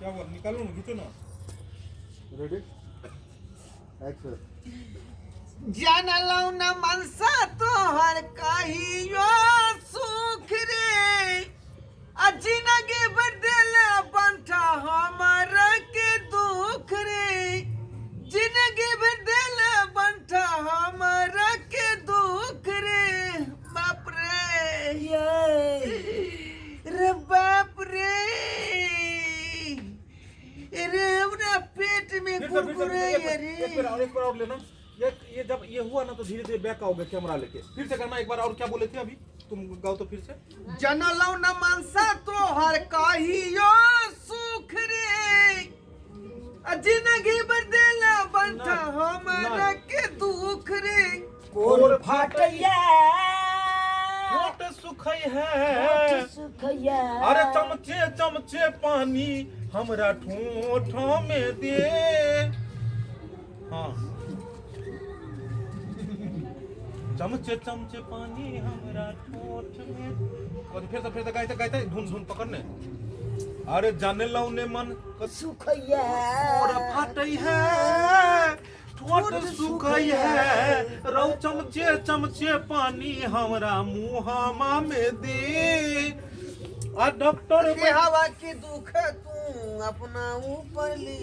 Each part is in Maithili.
क्या हुआ? निकालो ना, खींचो ना। Ready, action. जानलौ न मनसा तोहर कहियो सुख रे, आ जिंदगी बदल बंठा हमर के दुख रे। जिंदगी बदल बंठा हमर के दुख रे। बाप रे, ये रे बाप रे, रे हमरा पेट में फिर से, फिर से, कुरकुरे एक बार, रे। एक बार और, एक बार और लेना। ये जब ये हुआ ना तो धीरे धीरे बैक आओगे कैमरा लेके, फिर से करना एक बार और। क्या बोले थे अभी तुम? गाओ तो फिर से। जनलौ न मनसा तोहर कहियो सुख रे, आ जिंदगी बदल बंठा ना, हमरा ना। के दुख रे। कोर फाटैया, होठ सुखै है, होठ सुखैया। अरे चमचे चमचे पानी हमरा ठोठ में दे। हाँ, चमचे चमचे पानी हमरा ठोठ में। और फिर से, फिर से गाइते गाइते, धुन धुन पकड़ने। अरे जाने लौ ने मन सुखैया, और फाटै है, ठोठ सुखै है, रौ चमचे चमचे पानी हमरा मुहामा में दे। आ डॉक्टर के हवा के दुख तू अपना ऊपर ले।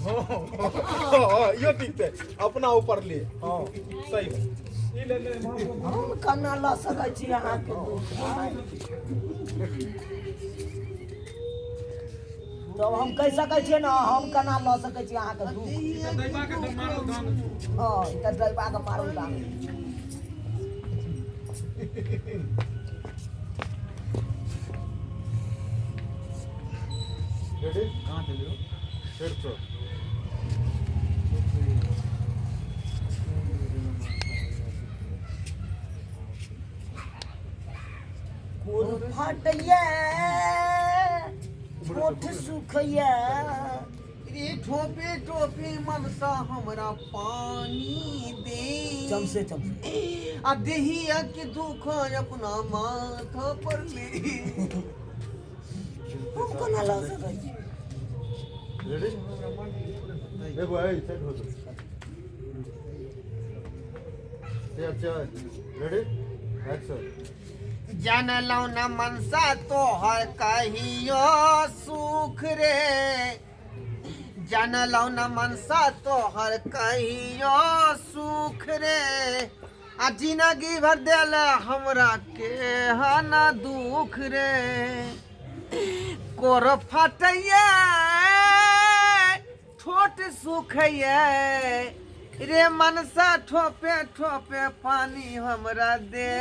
हाँ, यो ठीक छै, अपना ऊपर ले। हाँ, सही है। ई ले ले। हम केना लऽ सकै छी अहाँके दुख? तब हम कहि सकै छियै ने, हम केना लऽ सकै छी अहाँके दुख? दैबा के मारल दान। हँ, ई तऽ दैबा के मारल दान। रेडी, कहाँ चलियो? फिर से। कोर फाटैया, ठोठ सुखैया। रे ठोपे ठोपे मनसा हमरा पानी दे। चमसे चमसे। आ देहिया के दुख अपना माथा पर ले। हम केना लऽ सकै छी? रेडी, देखो, ए सेट हो तो तैयार चाय। Ready, action. जानलौ न मनसा तोहर कहियो सुख रे, जानलौ न मनसा तोहर कहियो सुख रे, आ जिंदगी भर देल हमरा के हना दुख रे। कोर फटैया, ठोट सुखैया रे मनसा, ठोपे ठोपे पानी हमरा दे,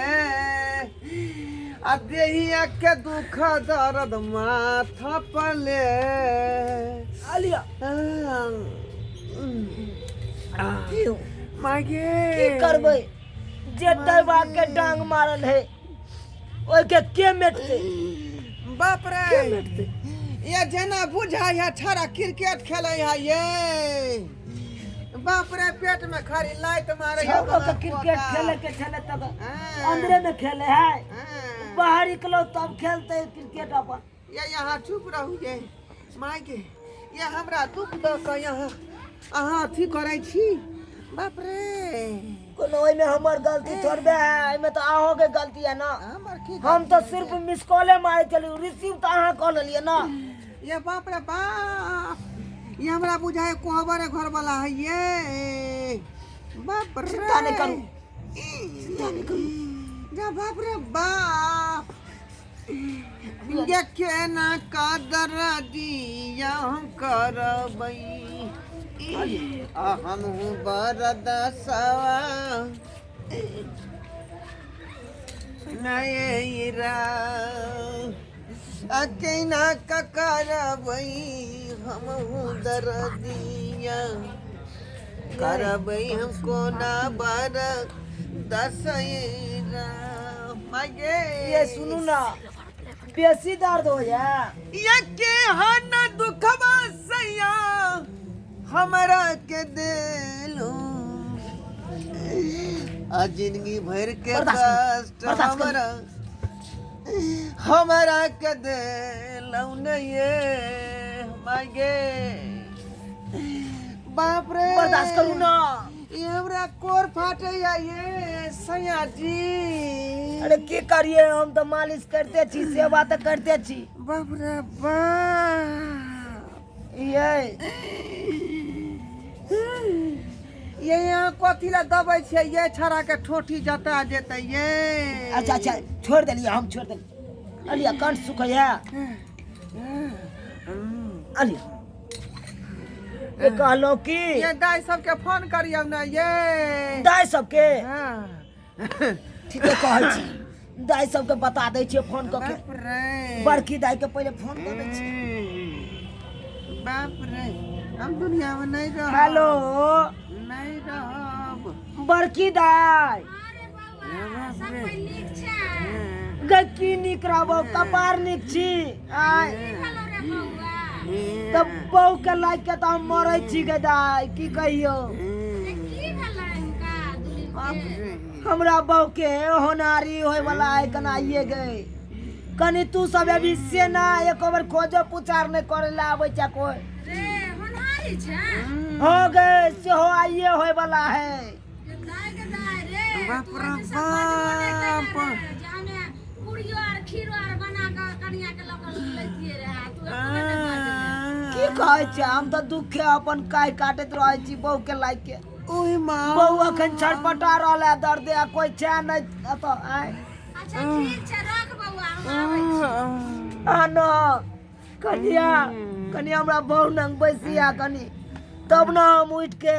आ देहिया के दुख दर्द माथा पर ले। आ लिअ। मागे, की करबै? जे दैबा के डांग मारल है, ओहिके के मेटतै? बाप रे, के मेटतै? ये जेना बुझाय है छड़ा क्रिकेट खेलै है ये। बाप रे, पेट में खाली लाइट मारे है। छौड़ो के क्रिकेट खेले के छलै तब हाँ। अंदरे में खेले है। हाँ। बाहर निकलो तब खेलते क्रिकेट अपन। ये यहाँ चुप रहू ये माय के। ये हमरा दुख दऽ कऽ यहाँ अहाँ अथी करै छी। बाप रे, कोनो ओहिमे हमर गलती थोड़बे है? एहिमे तऽ अहूँके गलती है ना। हमर की? हम तऽ सिर्फ मिस कॉले मारे छलियै, रिसीव तऽ अहाँ कऽ लेलियै ना। ये बाप रे बाप, ये हमरा बुझाय कोहबर घर वाला है ये। बाप रे, चिंता नहि करू, चिंता नहि करू। जा बाप रे बाप, ये केना कदर दिया हम करबै, आ हमहूँ बरदसवा नहीं रा, आ केना करबै हमहूँ दरदिया करबै हम, कोना बर दसैरा मागे। ये सुनू ना, बेसी दर्द होइया? ये के हन दुखवा सैया हमरा के देलू, आ जिंदगी भर के बर्दाश्त करू, कष्ट बर्दाश्त करू। हमरा हमरा के देलू न ये माय गे बाप रे बर्दाश्त करू ना। ई हमरा कोर फाटे या ये सैया जी। अरे की करिए, हम तो मालिश करते छी, सेवा तो करते छी। बाप रे बाप। ये ये यहाँ कथी ला दबै छियै ये छड़ा के ठोठी जता जेतै ये। अच्छा अच्छा छोड़ देलियै, हम छोड़ देलियै। अलिया कंठ सुखैया। अलिया ये कहलो कि ये दाइ सबके फोन करियौ ने ये। दाइ सबके? हाँ। ठीके कहै छी, दाइ सबके बता दै छियै फोन कऽ के। बाप रे। बड़की दाइ के पहिले फोन कऽ दै छियै। बाप रे, हम दुनिया में नहीं रहब। हेलो नहीं रहब। बड़की दाइ। बाप रे। गै की नीक रहबौ, कपार नीक छी। आय तब बहू के लाइक के तऽ हम मरै छी गे दाइ, की कहियौ। बाप रे। हमरा बहू के होनारी होय वाला है कनाइए गए। कनी तू सब अभी से ना एको बेर खोजो पुछार नहीं करे ला आबै छै कोई। हो गए सेहो आइए होय वाला है। बाप रे बाप। की कहै छै, हम तऽ दुखे अपन काहि काटैत रहै छी बहू के लाइक के। ओहि माँ। बहू अखन छटपटा रहल है दर्द आ कोई छै नहीं एतऽ। आय आ न कनिया, कनि हमरा बहू नंग बैसिया कनि, तब न हम उठि के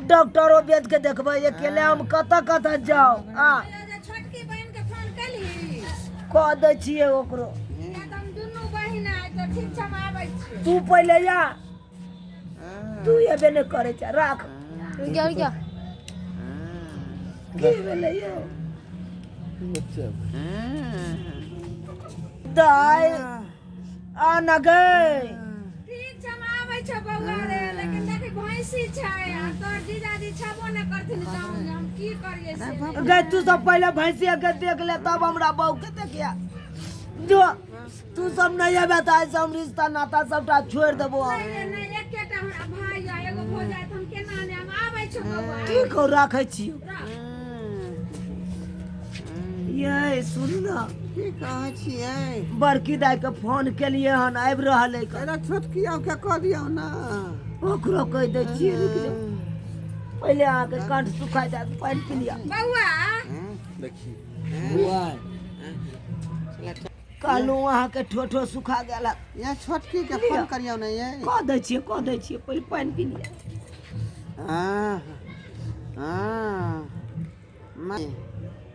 डॉक्टरो बेच के देखबै। अकेले हम कतऽ कतऽ जाउ। आ कह दै छियै ओकरो। तू पहिले जा, तू एबे नहि करै छै। राख। रुक जा रुक जा। की भेलै यौ दाइ? आ न गै। गै तू सब पहिले भैंसिया के देख ले, तब हमरा बहू के देखिया। जो तू सब नहीं अबे तऽ आइ से हम रिश्ता नाता सबटा छोड़ि देबो हम। ठीक हो, राखै छी। ये सुन ना। की कहै छियै? बड़की दाइ के फोन केलियै हन, आबि रहल है। एकरा छोटकी के कह दियौ ना। ओकरो कहि दै छियै, रुकि जाउ। पहिले अहाँके कंठ सुखा जायत, पानि पी लिअ। देखी कहलहुँ अहाँके ठोठो सुखा गेल हन। ये छोटकी के फोन करियौ ने ये। कह दै छियै, कह दै छियै, पहिले पानि पी लिअ। हाँ हाँ,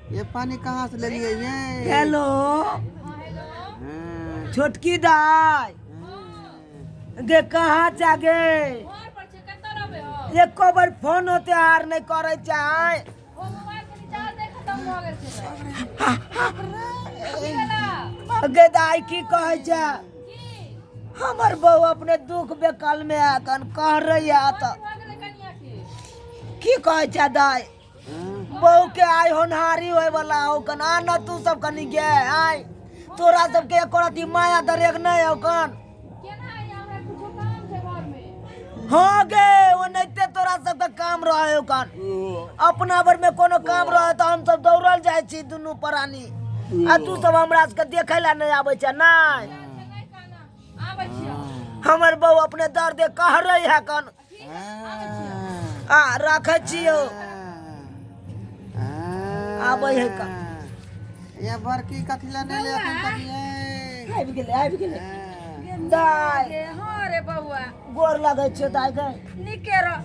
ये पानी कहाँ से ले लिए ये? हेलो हाँ। छोटकी दाइ गे, कहाँ जागे? एको बेर फोन होते हार नहीं करै छै। गे दाइ की कहै छै, हमर बहू अपने दुख बेकल में एखन कह रही है। तऽ की कहै छै दाइ, बहू के आइ होनहारी होय वाला हो कन। आ न तू सब कनी गे, आय तोरा सबके एको रति माया दरेग नहीं हो कन। हाँ गे, ओनाहिते तोरा सबके काम रहे हो कन। अपना भर में कोनो काम रहे तऽ हम सब दौड़ल जाइ छी दुनू प्राणी, आ तू सब हमरा सबके देखै ला नहीं आबै छै। नहीं हमर बहू अपने दर्द कह रही है कन। आ राखै छियौ, आबै है कन। ये बड़की कथी ला नहीं ले अपन तक ये? आबि गेलै, आबि गेलै दाइ। हाँ रे बौआ। गोर लगै छियौ दाइ गे। नीके रह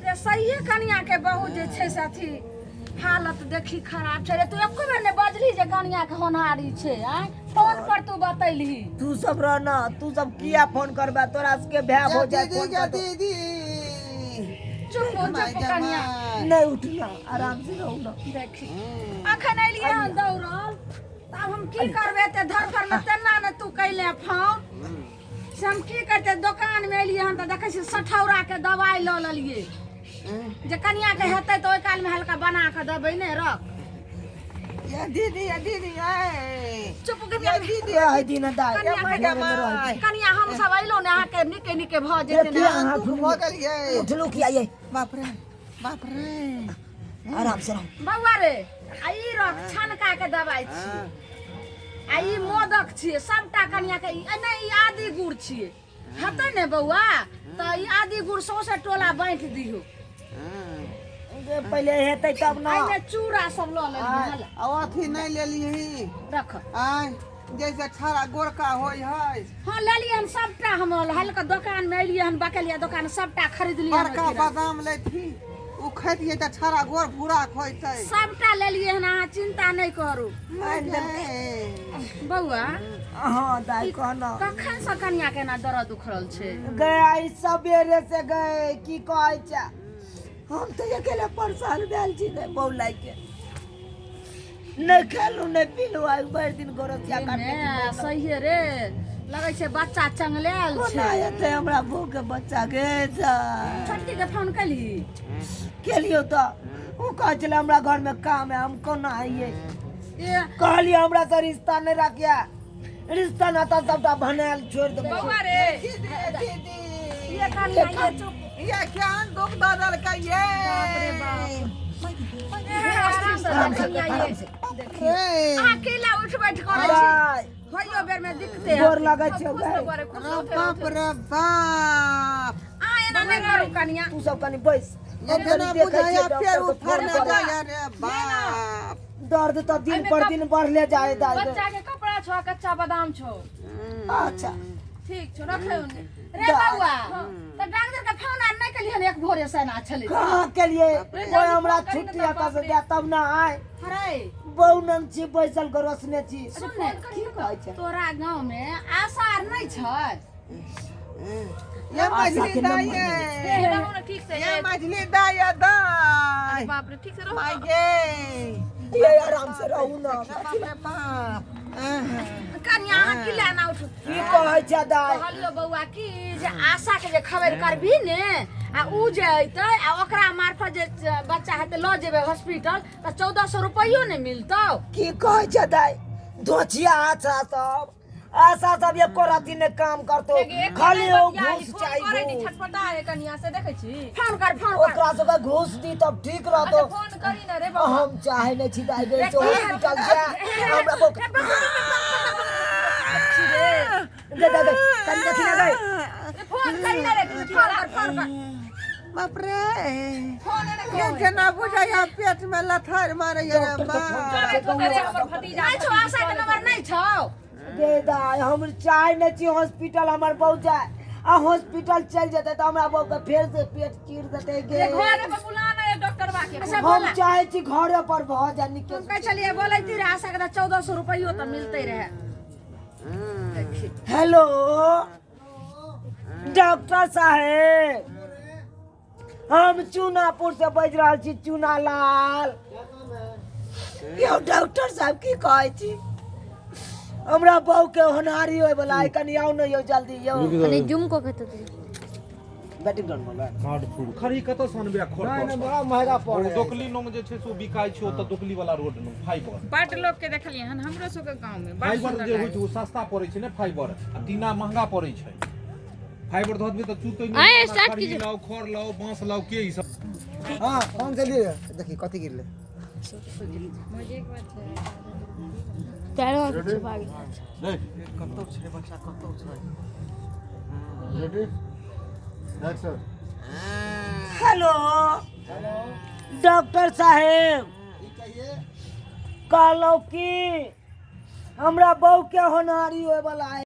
रे। सहिए कनिया के बहु जे छै से अथी हालत देखी खराब छै रे। तू एको बेर ने बजली जे कनिया के होनहारी छै। आय फोन पर तू बतैलही। तू सब रह ना, तू सब किया फोन करबे? तोरा सबके भाय हो जाए दीदी फोन गे कर दो। दीदी। चुप हो, चुप हो कनिया। नहीं उठना, आराम से रहू ना। देखी अखन एलियै हन दौड़ल, तब हम की करबै? एते धरफड़ में तेना ने तू कैले फोन से हम की करते? दोकान में एलियै हन तऽ देखै छियै सठौरा के दवाइ लऽ लेलियै जे कनिया के हेतै तऽ ओहि काल में हल्का बना कऽ देबै। ने रख। ये दीदी, ये दीदी, ये चुप कनिया दीदी रहै दिन दाइ कनिया घरे में रहै दिन। कनिया हम सब अइलो ने अहाँके नीके नीके भऽ जेतै किया ने अहाँ दुख भऽ गेलियै उठलू किया ये बाप रे बाप रे आराम से रहू बौआ रे आ ई रख छनका के दवाई छी आ ई मोदक छियै सबटा कनिया के नहि ई आदि गुड़ छियै हेतै ने बौआ तऽ ई आदि गुड़ सौंसे टोला बाँटि दियौ पहिले हेतै तब ना एहिमे चूड़ा सब लऽ लेलियै आ अथी नहि लेलिही रख आय जैसे छाड़ा गोरका होइ है हाँ लेलियै हन सबटा हम हल्का दोकान में एलियै हन बकलिया दोकान सबटा खरीद लियै बड़का बादाम लेथी ओ खैतियै तऽ छाड़ा गोर भूरा खोइतै सबटा लेलियै हन अहाँ चिंता नहि करू बौआ हाँ दाई कहना कखन से कनिया के एना दर्द उखड़ल छै गए आई सबेरे से गए की कहै छै हम तऽ अकेले परेशान भेल छी ने बहू लाइके नहि खेलू नहि पीलू आइ भरि दिन गोरसिया काटने ने सहिए रे लगै छै बच्चा चंगलेल कोना छै हेतै हमरा बहू के बच्चा गे छोटकी के फोन केलही केलियौ तऽ ओ कहै छलै हमरा घरमे काम है हम कोना आइए ए कहलियै हमरा से रिश्ता नहि राखिया रिश्ता नाता सबटा बनायल छोड़ि देबै बौआ रे दीदी ये कनिया ये चुप ये क्या दुख दऽ देलकै ये आराम से कनिया ये रे अहाँ केला उठ बैठ करै छी दाइ होइयो बेर में दिक्कते गोर लगै छियौ खुश गै रहो रे, खुश रहो, बाप रे बाप अहाँ एना नहि करू कनिया तू सब कनि बैस ये हम कनि जेना देखै बुझाया छियै फेर डॉक्टर के फोन उफरने करै। जाया रे बाप दर्द तऽ दिन पर दिन बढ़ले जाए दाइ गै। बच्चा के कपड़ा छो कच्चा बादाम छो अच्छा ठीक छो रखे ओने रे बौआ तऽ डॉक्टर के फोन आर नहि केलिहन एक भोरे से एना छलै कहाँ केलिए कोई हमरा छुट्टी एतऽ से दे तब ना आय अरे बहु नंग छी बैसल के रोसने छी सुन ने की कहै छै तोरा गाँव में आशा आर नहि छै ये आशा मझली के दाई नंबर ये रहू ना ठीक से ये मझली दाई ये दाई बाप रे ठीक से रहो माय गे ये आराम से रहू ना बाप रे बाप कनिया अहाँ की लेना उठू की कहै छै दाइ कहलियो बौआ की जे आशा के जे खबर करबी ने आ उ जे अयतै आ ओकरा मार्फत जे बच्चा हेतै लऽ जेबै हॉस्पिटल तऽ 1400 रुपैयो ने मिलतौ की कहै छै दाइ धोचिया आशा सब आशा सब एको राति नहि काम करतौ खाली ओ घूस चाही घूस छटपटा है कनिया से देखै छी फोन कर फोन कर ओकरा सबके घूस दी तब ठीक रहतौ फोन करी ना रे बौआ हम चाहे नहि छी दाइ गे हॉस्पिटल जा हमरा बौक दे दे दे कनि देखी ना गई फोन करी ना रे फोन कर फोन कर बाप रे ये जेना बुझाया पेट में लथार मारे रे बाप हमर भतीजा नहि छौ आशा के नंबर नहि छौ दे दाइ हम चाहे नहि छी हॉस्पिटल हमर बहू जाय आ हॉस्पिटल चलि जेतै तऽ हमरा बहू के फेर से पेट चीर देतै गे घरे पर बुला ना डॉक्टर बा के अच्छा हम बोला चाहे छी घरे पर भऽ जाय निके हम कहै छलियै बोलैती रहे आशा के तऽ 1400 रुपैयो तऽ मिलते रहे हेलो डॉक्टर साहेब हम चूनापुर से बाजि रहल छी चूना लाल यौ डॉक्टर साहब की कहै छी हमरा बहू के होनहारी होय वाला है कनि आउ ने यौ जल्दी यौ कनि जूम कऽ के तऽ बैटिंग ग्राउंड में खरी कतऽ सँ अनबै आ खोर पर बड़ा महंगा पड़े दोकली नोम जे छै से ओ बिकाइ छै ओतऽ दोकली वाला रोड नो फाइबर बड लोग के देखलियै हन हमरो सबके गांव में बड फाइबर सुंदर जे होइ लागै छै ओ सस्ता पड़ै छै ने फाइबर आ टीना महंगा पड़ै छै फाइबर धऽ देबै तऽ चूतै आँय, नहि स्टार्ट खरी कीजिए। लाउ खर लाउ बाँस लाउ के ई सब हाँ कौन से लिए देखिए कथी गिरले पैरो छुपा गेल कतौ छै बच्चा कतौ छै रेडी एक्शन हेलो डॉक्टर साहेब कहलहुँ कि हमरा बहू के होनहारी होय वाला है।